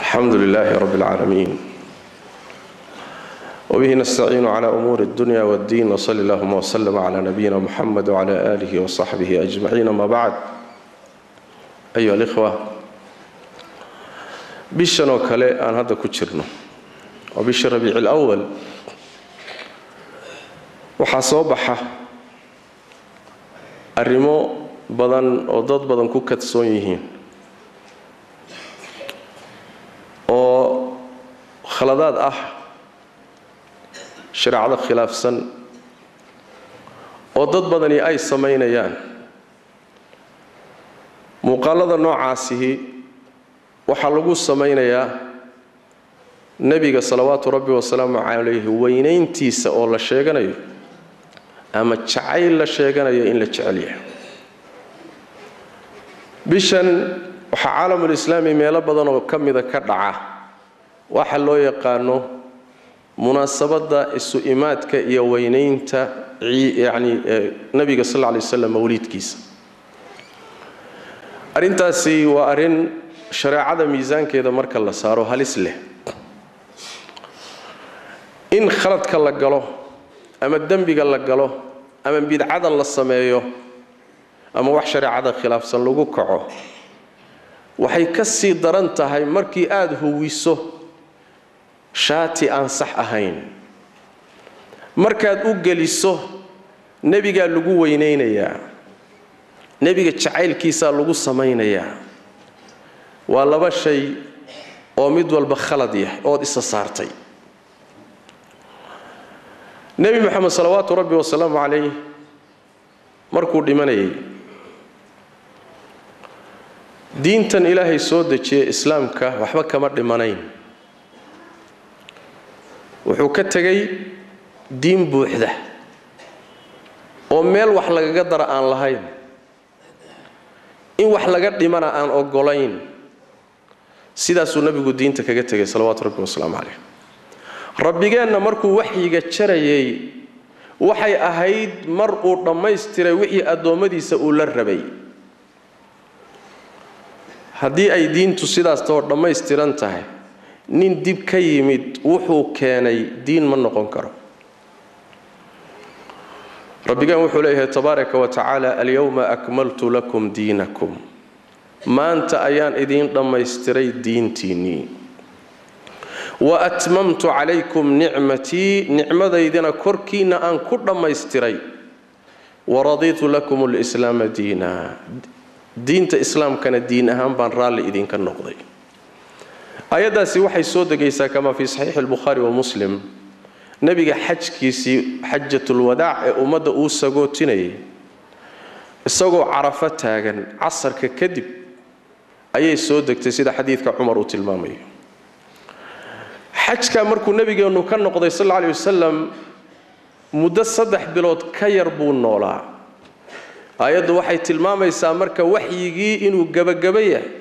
الحمد لله رب العالمين، وبه نستعين على أمور الدنيا والدين، وصلى اللهم وسلم على نبينا محمد وعلى آله وصحبه أجمعين، ما بعد. أيها الإخوة، bishan oo kale aan hadda ku jirno oo bisha Rabiici Alawal, waxaa soo baxa arrimo badan oo dad badan ku kadsoon yihiin oo khaladaad ah, shareecada khilaafsan, oo dad badani ay samaynayaan. Muuqaalada noocaasihi waxaa lagu samaynayaa nebiga salawaatu rabbi wasalaamu calayhi weynayntiisa oo la sheeganayo ama jacayl la sheeganayo in la jecel yahay. Bishan waxaa caalamulislaami meelo badan oo ka mida ka dhaca waxa loo yaqaano munaasabadda isu imaadka iyo weynaynta, yacni nebiga sal alla alay waslam mawliidkiisa. Arrintaasi waa arrin shareecada miisaankeeda marka la saaro halis leh in khaladka la galo ama dembiga la galo ama bidcada la sameeyo ama wax shareecada khilaafsan lagu kaco. Waxay ka sii daran tahay markii aada huwiso shaati aan sax ahayn, markaad u geliso nebigaa lagu weynaynayaa, nebiga jacaylkiisaa lagu samaynayaa. Waa laba shay oo mid walba khalad yahay ood isa saartay. Nebi Moxamed salawaatu rabbi wasalaamu calayh markuu dhimanayay, diintan Ilaahay soo dejiyey, Islaamka, waxba kama dhimanayn. Wuxuu ka tegey diin buuxda oo meel wax lagaga dara aan lahayn, in wax laga dhimana aan ogolayn. Sidaasuu nebigu diinta kaga tegay salawaatu rabbi wasalaamu calayh. Rabbigeenna markuu waxyiga jarayay, waxay ahayd mar uu dhammaystiray wixii addoommadiisa uu la rabay. Haddii ay diintu sidaas too dhammaystiran tahay, nin dib ka yimid wuxuu keenay diin ma noqon karo. Rabbigeen wuxuu leeyahay tabaaraka wa tacaala: "Alyawma akmaltu lakum diinakum", maanta ayaan idiin dhammaystiray diintiinnii, "wa atmamtu calaykum nicmatii", nicmadaydina korkiinna aan ku dhammaystiray, "waradiitu lakum alislaama diina", diinta Islaamkana diin ahaan baan raalli idinka noqday. Aayaddaasi waxay soo degaysaa, kama fii saxiixi Albukhaari wa Muslim, nebiga xajkiisii xajatulwadaac ee ummadda uu sagootinayay. Isagoo Carafo taagan casarka kadib ayay soo degtay, sida xadiidka Cumar uu tilmaamayo. Xajka markuu nebigeennu ka noqday sal alla alay wasalam, muddo 3 bilood ka yar buu noolaa. Aayaddu waxay tilmaamaysaa marka waxyigii inuu gebagaba yahay,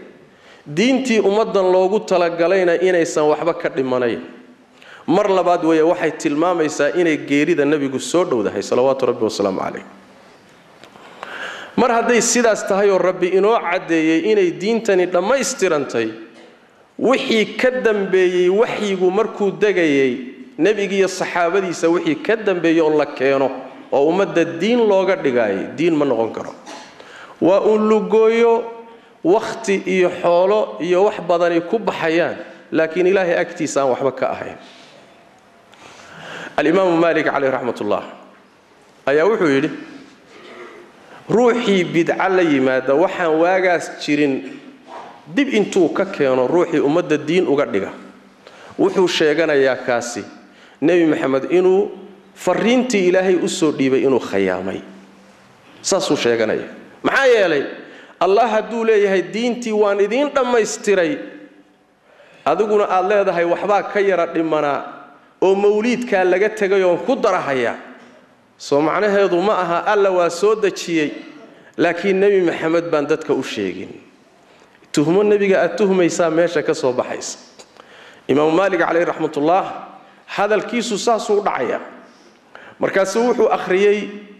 diintii ummaddan loogu talagalayna inaysan waxba ka dhimanayn. Mar labaad weeye, waxay tilmaamaysaa inay geerida nebigu soo dhowdahay salawaatu rabbi wasalaamu calayh. Mar hadday sidaas tahay oo Rabbi inoo caddeeyey inay diintani dhammaystirantay, wixii ka dambeeyey waxyigu markuu degayay nebigiiyo saxaabadiisa, wixii ka dambeeyey oo la keeno oo ummadda diin looga dhigaayay, diin ma noqon karo. Waa uun lugooyo, wakhti iyo xoolo iyo wax badani ku baxayaan, laakiin Ilaahay agtiisa aan waxba ka ahayn. Alimaamu Maalik caleyh raxmat ullah ayaa wuxuu yidhi: ruuxii bidca la yimaada, waxaan waagaas jirin dib intuu ka keeno, ruuxii ummadda diin uga dhiga, wuxuu sheeganayaa kaasi Nebi Maxamed inuu fariintii Ilaahay u soo dhiibay inuu khayaamay. Saasuu sheeganaya. Maxaa yeelay, Allah hadduu leeyahay "Diintii waan idiin dhammaystiray", adiguna aad leedahay "Waxbaa ka yara dhimanaa oo mawliidkaa laga tegay oon ku darahayaa", soo macnaheedu ma aha Alla waa soo dejiyey laakiin Nebi Maxamed baan dadka u sheegin? Tuhmo nebiga aad tuhmaysaa meesha ka soo baxaysa. Imaamu Maalik caleyh raxmatullah hadalkiisu saasuu u dhacayaa. Markaasuu wuxuu akhriyey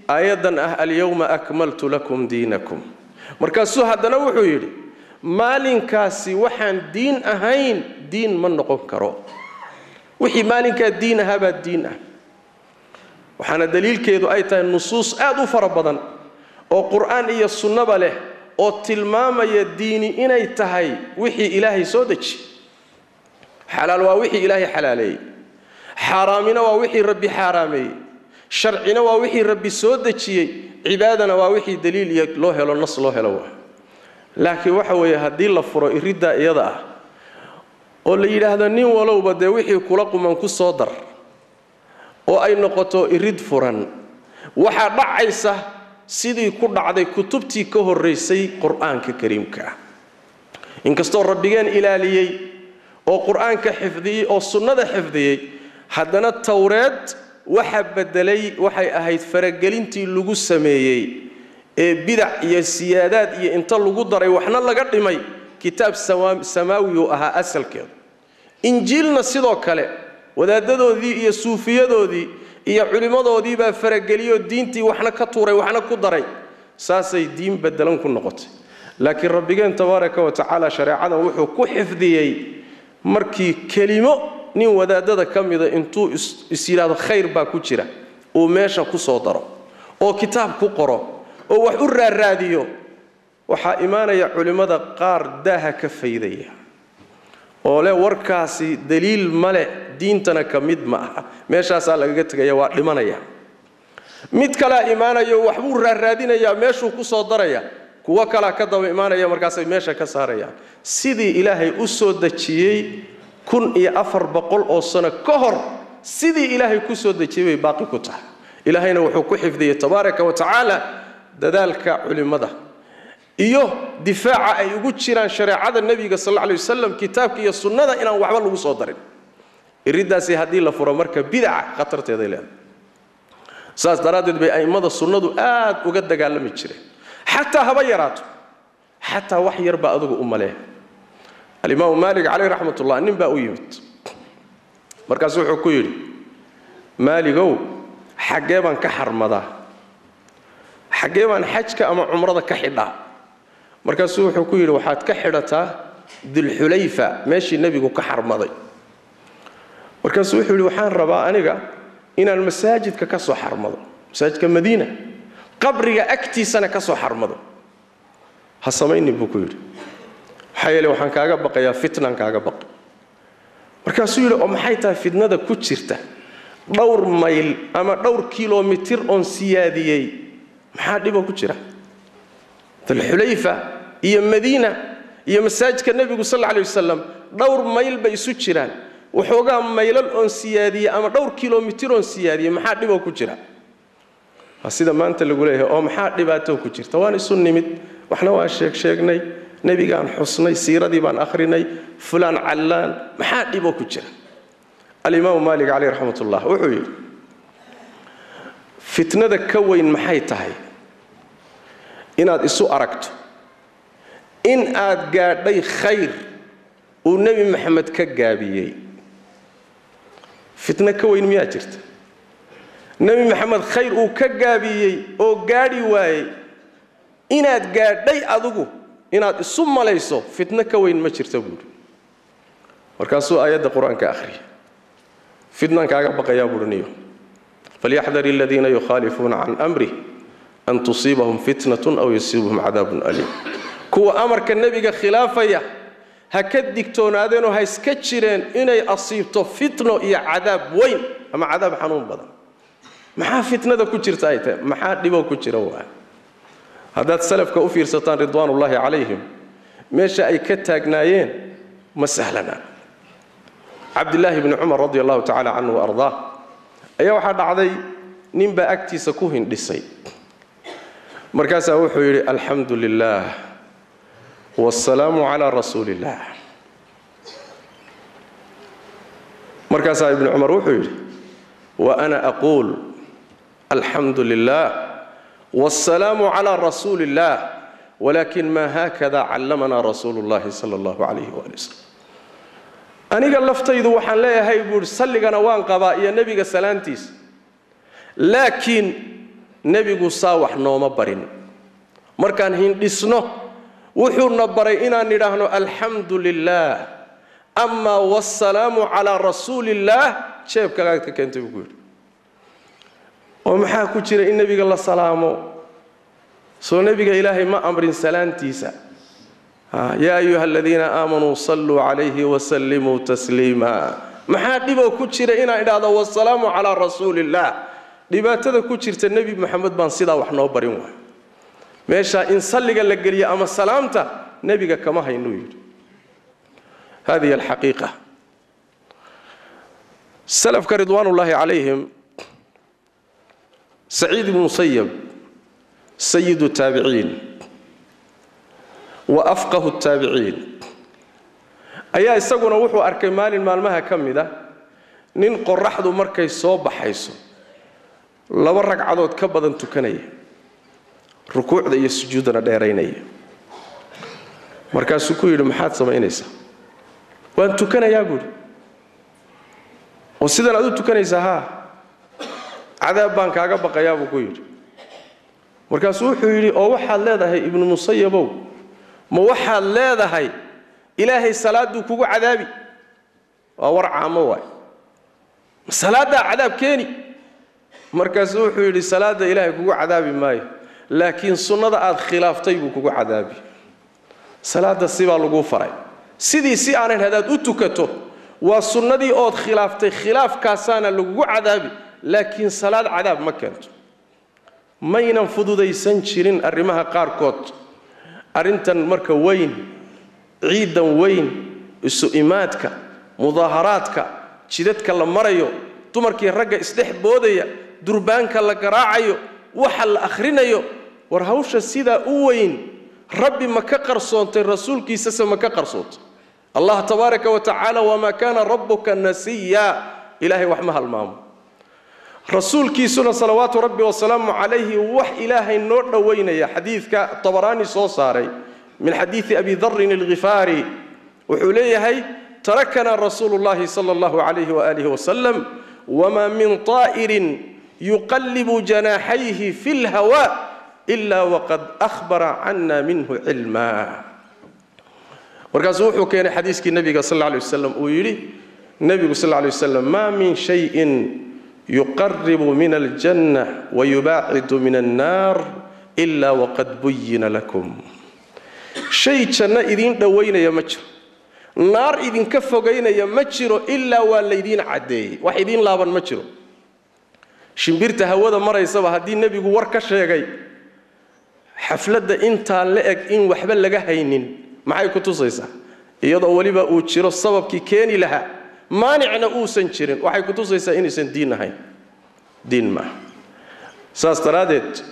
aayaddan ah "Alyawma akmaltu lakum diinakum". Markaasuu haddana wuxuu yidhi: Maalinkaasi waxaan diin ahayn diin ma noqon karo. Wixii maalinkaa diin ahaabaa diin ah. Waxaana daliilkeedu ay tahay nusuus aad u fara badan oo Qur'aan iyo sunnaba leh oo tilmaamaya diini inay tahay wixii Ilaahay soo dejiyey. Xalaal waa wixii Ilaahay xalaaleeyey, xaaraamina waa wixii Rabbi xaaraameeyey, sharcina waa wixii Rabbi soo dejiyey, cibaadana waa wixii daliil iyo loo helo, nas loo helo. Waa laakiin waxa weeye haddii la furo iriddaa iyada ah oo la yidhaahdo nin walowba dee wixii kula quman ku soo dar, oo ay noqoto irid furan, waxaa dhacaysa sidii ku dhacday kutubtii ka horraysay Qur'aanka kariimka ah. Inkastoo Rabbigeen ilaaliyey oo Qur'aanka xifdiyey oo sunnada xifdiyey, haddana Towreed waxa beddelay waxay ahayd faragelintii lagu sameeyey ee bidac iyo siyaadaad iyo inta lagu daray waxna laga dhimay. Kitaab samaawi uu ahaa asalkeedu. Injiilna sidoo kale wadaadadoodii iyo suufiyadoodii iyo culimmadoodii baa farageliyoo diintii waxna ka tuuray waxna ku daray, saasay diin bedelan ku noqotay. Laakiin Rabbigeen tabaaraka wa tacaala shareecadan wuxuu ku xifdiyey markii kelimo nin wadaadada ka mida intuu is yidhaahdo khayr baa ku jira uu meesha ku soo daro oo kitaab ku qoro oo wax u raaraadiyo, waxaa imaanaya culimmada qaar daaha ka faydaya oo leh warkaasi daliil male, diintana ka mid ma aha, meeshaasaa lagaga tegaya, waa dhimanaya. Mid kalaa imaanayo waxbuu raaraadinayaa, meeshuu ku soo daraya, kuwo kalaa ka daba imaanaya, markaasay meesha ka saarayaan. Sidii Ilaahay u soo dejiyey 1400 oo sano ka hor, sidii Ilaahay ku soo dejiyey bay baaqi ku tahay. Ilaahayna wuxuu ku xifdiyey tabaaraka wa tacaala dadaalka culimmada iyo difaaca ay ugu jiraan shareecada Nebiga sal alla alay wasalam, kitaabka iyo sunnada inaan waxba lagu soo darin. Iriddaasi haddii la furo marka bidaca khatarteeday leedahay. Saas daraaddeed bay a'immada sunnadu aad uga dagaalami jireen, xataa haba yaraato, xataa wax yar baa adigu u malee. Alimaamu Maalik caleyh raxmatullah nin baa u yimid, markaasu wuxuu ku yidhi: Maaligow, xaggee baan ka xarmadaa, xaggee baan xajka ama cumrada ka xidhaa? Markaasuu wuxuu ku yidhi: waxaad ka xidhataa Dulxulayfa, meeshii nebigu ka xarmaday. Markaasuu wuxuu yidhi: waxaan rabaa aniga inaan masaajidka ka soo xarmado, masaajidka Madiina, qabriga agtiisana ka soo xarmado. Ha samaynin, buu ku yidhi, maxaa yeele waxaan kaaga baqayaa fitnaan kaaga baqay. Markaasuu yidhi: oo maxay tahay fitnada ku jirta dhowr mayl ama dhowr kilomitir oon siyaadiyey? Maxaa dhiboo ku jira Dulxulayfa iyo Madiina iyo masaajidka nebigu sal alla alay wasalam? Dhowr mayl bay isu jiraan, waxoogaa maylal oon siyaadiyey ama dhowr kilomitir oon siyaadiyey, maxaa dhiboo ku jira? Waa sida maanta lagu leeyahay: oo maxaa dhibaato ku jirta? Waan isu nimid, waxna waan sheeg sheegnay, nebigaan xusnay, siiradii baan akhrinay, fulaan callaan, maxaa dhiboo ku jira? Alimaamu Maalik caleyh raxmatullah wuxuu yidhi: fitnada ka weyn maxay tahay inaad isu aragto in aad gaadhay khayr uu Nebi Maxamed ka gaabiyey? Fitno ka weyn miyaa jirta? Nebi Maxamed khayr uu ka gaabiyey oo gaadhi waayey inaad gaadhay adigu inaad isu malayso, fitno ka weyn ma jirta, buuhi. Markaasuu aayadda Qur-aanka akhriyay. Fitnaan kaaga baqayaa, buuhi niyo: falyaxdar aladiina yukhaalifuuna can amrih an tusiibahum fitnatun aw yusiibahum cadaabun aliim. Kuwa amarka nebiga khilaafaya ha ka digtoonaadeenoo ha iska jireen inay asiibto fitno iyo cadaab weyn ama cadaab xanuun badan. Maxaa fitnada ku jirta ay tahay? Maxaa dhiboo ku jira? Waa haddaad salafka u fiirsataan ridwaanullaahi calayhim, meesha ay ka taagnaayeen ma sahlana. Cabdillaahi bni Cumar radi allahu tacala canhu wa ardaah ayaa waxaa dhacday ninbaa agtiisa ku hindhisay. Markaasaa wuxuu yidhi: alxamdu lilah wasalaamu calaa rasuuli illah. Markaasaa Ibnu Cumar wuxuu yidhi: wa ana aquul alxamdu lilah wasalaamu calaa rasuuli illah, walakin ma haakada callamanaa rasuulu llahi sala allahu calayhi waali wasalam. Aniga laftaydu waxaan leeyahay, buuhi, salligana waan qabaa iyo nebiga salaantiisa, laakiin nebigu saa wax nooma barin. Markaan hindhisno Wuxuuna baray inaan nidhaahno alxamdu lilah, amaa wasalaamu calaa rasuuliillaah jeebkagaad ka keentay buu ku yidhi. Oo maxaa ku jira in nebiga la salaamo? Soo nebiga Ilaahay ma amrin salaantiisa? Yaa ayuha aladiina aamanuu salluu calayhi wasallimuu tasliima. Maxaa dhiboo ku jira inaan idhaahdo wasalaamu calaa rasuuliillaah? Dhibaatada ku jirta Nebi Moxamed baan sidaa wax noo barin waay. Meeshaa in salliga la geliyo ama salaamta nebiga kama haynuu yidhi. Hadihi alxaqiiqa. Salafka ridwaanullaahi calayhim, Saciid ibnu Musayab, sayidu taabiciin wa afqahu taabiciin, ayaa isaguna wuxuu arkay maalin maalmaha ka mid a nin qoraxdu markay soo baxayso 2 ragcadood ka badan tukanaya, rukuucda iyo sujuuddana dheeraynaya. Markaasuu ku yidhi, maxaad samaynaysaa? Waan tukanayaa buuhi. Oo sidan aad u tukanaysaa? Haa, cadaab baan kaaga baqayaa buu ku yidhi. Markaasuu wuxuu yidhi, oo waxaad leedahay Ibnu Musayabow, ma waxaad leedahay Ilaahay salaadduu kugu cadaabi? Waa war caamo waay, ma salaaddaa cadaab keeni? Markaasuu wuxuu yidhi, salaadda Ilaahay kugu cadaabi maayo, laakiin sunnada aad khilaaftay buu kugu cadaabi. Salaadda sibaa laguu faray, sidii si aanan hadaad u tukato waa sunnadii ood khilaaftay, khilaafkaasaana lagugu cadaabi, laakiin salaad cadaab ma keento. Maynan fududaysan jirin arrimaha qaarkood. Arrintan marka weyn, ciidan weyn, isu imaadka, mudaaharaadka, jidadka la marayo, dumarkii ragga isdhex boodaya, durbaanka la garaacayo, waxa la akhrinayo, war hawsha sidaa u weyn Rabbi ma ka qarsoontay? Rasuulkiisase ma ka qarsoontay? Allah tabaaraka wa tacaala, wamaa kaana rabbuka nasiya, Ilaahay wax ma halmaamo. Rasuulkiisuna salawaatu Rabbi wasalaamu calayhi wax Ilaahay noo dhowaynaya. Xadiidka Tabaraani soo saaray min xadiidi Abi Darin Alghifaari wuxuu leeyahay, tarakana rasuulu llahi sala allahu calayhi waaalihi wasalam wamaa min طaa'irin yuqallibu janaaxayhi fi lhawa ila waqad ahbara cana minhu cilma. Markaasuu wuxuu keenay xadiiskii nabiga sal alla alay wasalam uu yidhi nebigu sal alla alay wasalam, maa min shayin yuqaribu min aljanna wayubaacidu min annaar ila waqad buyina lakum. Shay janno idiin dhowaynaya ma jiro, naar idinka fogaynaya ma jiro, ilaa waa laydiin caddeeyey, wax idiin laaban ma jiro. Shimbirta hawada maraysaba haddii nebigu war ka sheegay, xafladda intaa la eg in waxba laga haynin maxay ku tusaysaa? Iyadoo weliba uu jiro sababkii keeni lahaa, maanicna uusan jirin, waxay ku tusaysaa inaysan diin ahayn, diin maaha. Saas daraaddeed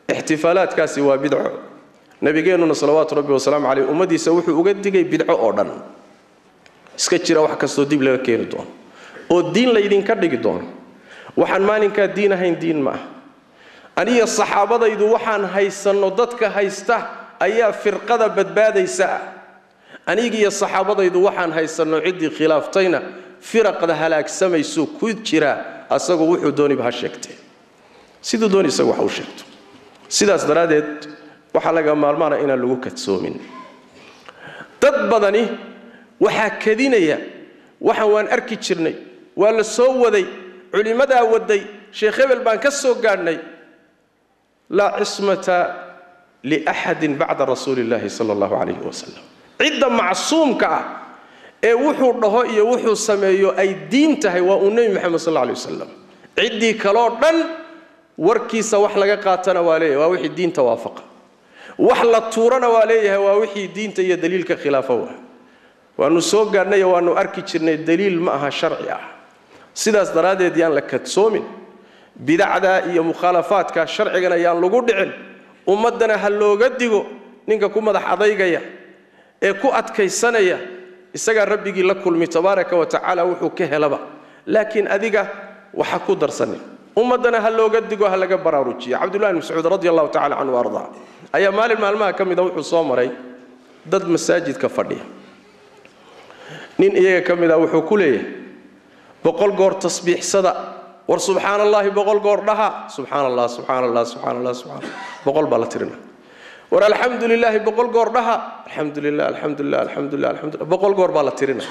ixtifaalaadkaasi waa bidco. Nabigeennuna salawaatu Rabbi wasalaamu caleyh ummaddiisa wuxuu uga digay bidco oo dhan. Iska jira wax kastoo dib laga keeni doono oo diin laydinka dhigi doono. Waxaan maalinkaa diin ahayn diin ma ah. Aniya saxaabadaydu waxaan haysanno dadka haysta ayaa firqada badbaadaysa ah. Anigiiyo saxaabadaydu waxaan haysanno ciddii khilaaftayna firaqda halaagsamaysu ku jira, asagoo wuxuu dooniba ha sheegtee, siduu dooni isagu wax u sheegto. Sidaas daraaddeed waxaa laga maarmaana inaan lagu kadsoomin. Dad badani waxaa kadinaya waxaan waan arki jirnay, waa la soo waday, culimmadaa waday, Sheekh hebel baan ka soo gaadhnay. Laa cismata liaxadin bacda rasuuli illahi sala allahu calayhi wasalam. Cidda macsuumka ah ee wuxuu dhaho iyo wuxuu sameeyo ay diin tahay waa uu Nebi Moxamed sal alla alay wasalam. Ciddii kaloo dhan warkiisa wax laga qaatana waa leeyahay waa wixii diinta waafaqa, wax la tuurana waa leeyahay waa wixii diinta iyo daliilka khilaafa. Wa waanu soo gaadhnay, waanu arki jirnay, daliil ma aha sharci ah. Sidaas daraaddeed yaan la kadsoomin bidacda iyo mukhaalafaadka sharcigana yaan lagu dhicin. Ummaddana ha looga digo. Ninka ku madax adaygaya ee ku adkaysanaya isagaa Rabbigii la kulmi tabaaraka wa tacaala, wuxuu ka helaba, laakiin adiga waxa ku darsanin. Ummaddana ha looga digo, ha laga baraarujiya. Cabdullahi bn Mascuud radi allahu tacala canhu ardaa ayaa maalin maalmaha ka mida wuxuu soo maray dad masaajidka fadhiya. Nin iyaga ka mid a wuxuu ku leeyahay, 100 goor tasbiixsada, war subxaana allahi 100 goor dhaha, subxaana allah, subxaana allah, subxaana allah, subxana, 100 baa la tirina. War alxamdu lilaahi 100 goor dhaha, alxamdulilah alxamdulilah alxamdulilah alxamdulilah, 100 goor baa la tirinaya.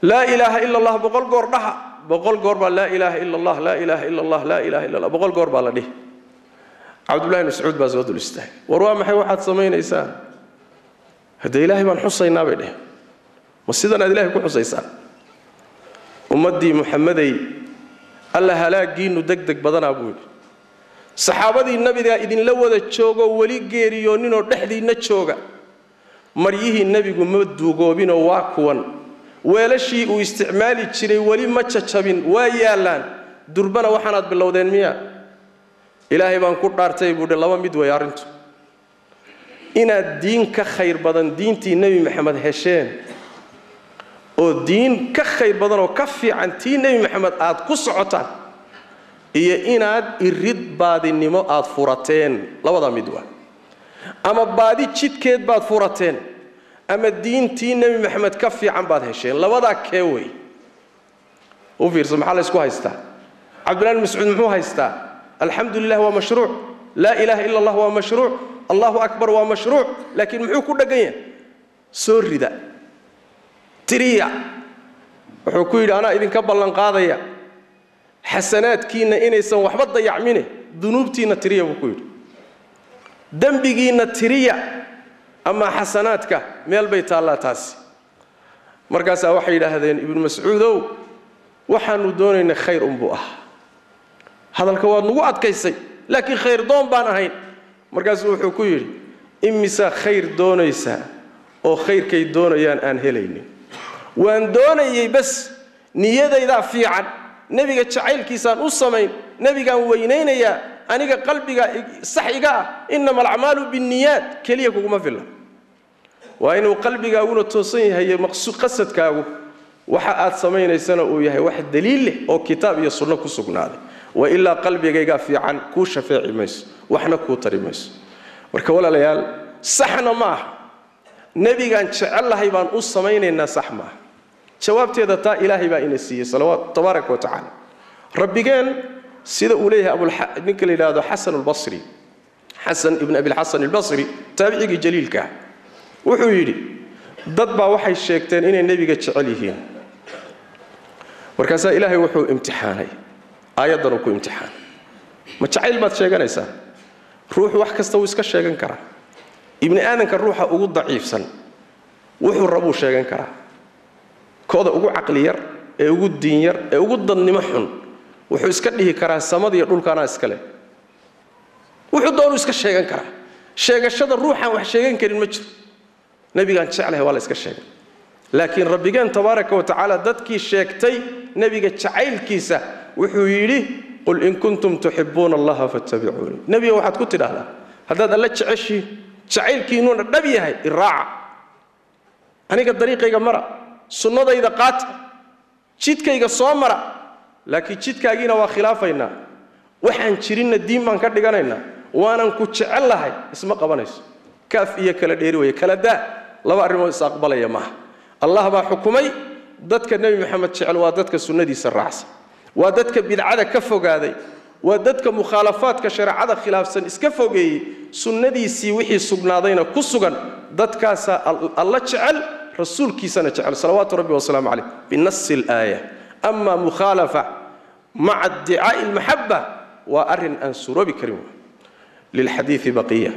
Laa ilaaha ila allah 100 goor dhaha, 100 goor baa laa ilaaha ila allah, laa ilaaha ila allah, laa ilaaha ila allah, 100 goor baa la dhihi. Cabdullahi ibn Mascuud baa soo dul istaagay. War waa maxay waxaad samaynaysaan? Haddee ilaahay baan xusaynaa bay dheheen. Ma sidan aad ilaahay ku xusaysaan? Ummaddii Muxamedey, alla halaagiinnu deg deg badanaa buu yidhi. Saxaabadii nabigaa idinla wada joogoo weli geeriyooninoo dhexdiinna jooga, maryihii nebigu ma duugoobinoo waa kuwan, weelashii uu isticmaali jiray weli ma jajabin, waa yaallaan, durbana waxaanaad bilowdeen miyaa? Ilaahay baan ku dhaartay buu dhi, laba mid way arrintu: inaad diin ka khayr badan diintii Nebi Maxamed hesheen, oo diin ka khayr badan oo ka fiican tii Nebi Maxamed aad ku socotaan, iyo inaad irid baadinimo aad furateen. Labadaa mid waa: ama baadi jidkeed baad furateen, ama diintii Nebi Maxamed ka fiican baad hesheen. Labadaa kee wey? U fiirso, maxaa la ysku haystaa? Cabdullahi bin Mascuud muxuu haystaa? Alxamdu lilah waa mashruuc, laa ilaaha ila allah waa mashruuc, allahu akbar waa mashruuc, laakiin muxuu ku dheggan yahay? Soo rida, tiriya. Wuxuu ku yidhi, anaa idinka ballanqaadaya xasanaadkiinna inaysan waxba dayacmine, dunuubtiinna tiriya buu ku yidhi, dembigiinna tiriya, amaa xasanaadka meel bay taallaa taasi. Markaasaa waxay yidhaahdeen, Ibnu Mascuudow, waxaanu doonaynay khayr unbuu ah, hadalka waad nagu adkaysay, laakiin khayr doon baan ahayn. Markaasuu wuxuu ku yidhi, imisaa khayr doonaysaa oo khayrkay doonayaan aan helaynin? Waan doonayey bas, niyadaydaa fiican, nebiga jacaylkiisaan u samayn, nebigaan weynaynayaa, aniga qalbiga sax iga ah, innama alacmaalu binniyaat keliya kuguma filla. Waa inuu qalbigaaguna toosan yahay, qasadkaagu waxa aad samaynaysana uu yahay wax daliil leh oo kitaab iyo sunno ku sugnaaday. Wa ilaa qalbigaygaa fiican kuu shafeeci mayso, waxna kuu tari mayso. Marka walaalayaal, saxna ma aha nebigaan jecellahay baan u samaynaynaa, sax maaha. Jawaabteeda taa ilaahay baa ina siiyey salawaat tabaaraka wa tacaala. Rabbigeen sida uu leeyahay ninka la yidhaahdo Xasan albasri, Xasan ibn Abilxasan albasri, taabicigii jaliilka ah, wuxuu yidhi, dad baa waxay sheegteen inay nebiga jecel yihiin. Markaasaa ilaahay wuxuu imtixaanay aayaddan uu ku imtixaanay. Ma jacayl baad sheeganaysaa? Ruuxu wax kasta wuu iska sheegan karaa. Ibni aadanka ruuxa ugu daciifsan wuxuu rabuu sheegan karaa. Kooda ugu caqli yar ee ugu diin yar ee ugu dadnimo xun wuxuu iska dhihi karaa samada iyo dhulkaanaa iska leh, wuxuu doonuu iska sheegan karaa. Sheegashada ruuxaan wax sheegan karin ma jiro. Nebigaan jeclahay waa la iska sheegay, laakiin rabbigeen tabaaraka wa tacaala dadkii sheegtay nebiga jacaylkiisa wuxuu yidhi, qul in kuntum tuxibuuna allaha fattabicuuni. Nebiga waxaad ku tidhaahdaa, haddaad alla jeceshiin, jacaylkiinuuna dhab yahay, iraaca aniga, dariiqayga mara, sunnadayda qaata, jidkayga soo mara. Laakiin jidkaagiina waa khilaafaynaa, waxaan jirinna diin baan ka dhiganaynaa, waanan ku jecel lahay, isma qabanayso. Kaaf iyo kala dheeri weye, kala daa, laba arrimood is aqbalaya maaha. Allah baa xukumay dadka Nebi Maxamed jecel waa dadka sunnadiisa raacsan, waa dadka bidcada ka fogaaday, waa dadka mukhaalafaadka shareecada khilaafsan iska fogeeyey, sunnadiisii wixii sugnaadayna ku sugan. Dadkaasaa alla jecel, rasuulkiisana jecel salawaatu rabbi wasalaamu caleyh binasi alaaya. Ama mukhaalafa maca iddicaa'i almaxaba waa arrin aan suroobi karin. Lilxadiidi baqiya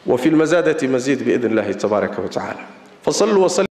وفي المزادة مزيد بإذن الله تبارك وتعالى. فصلوا وسلموا.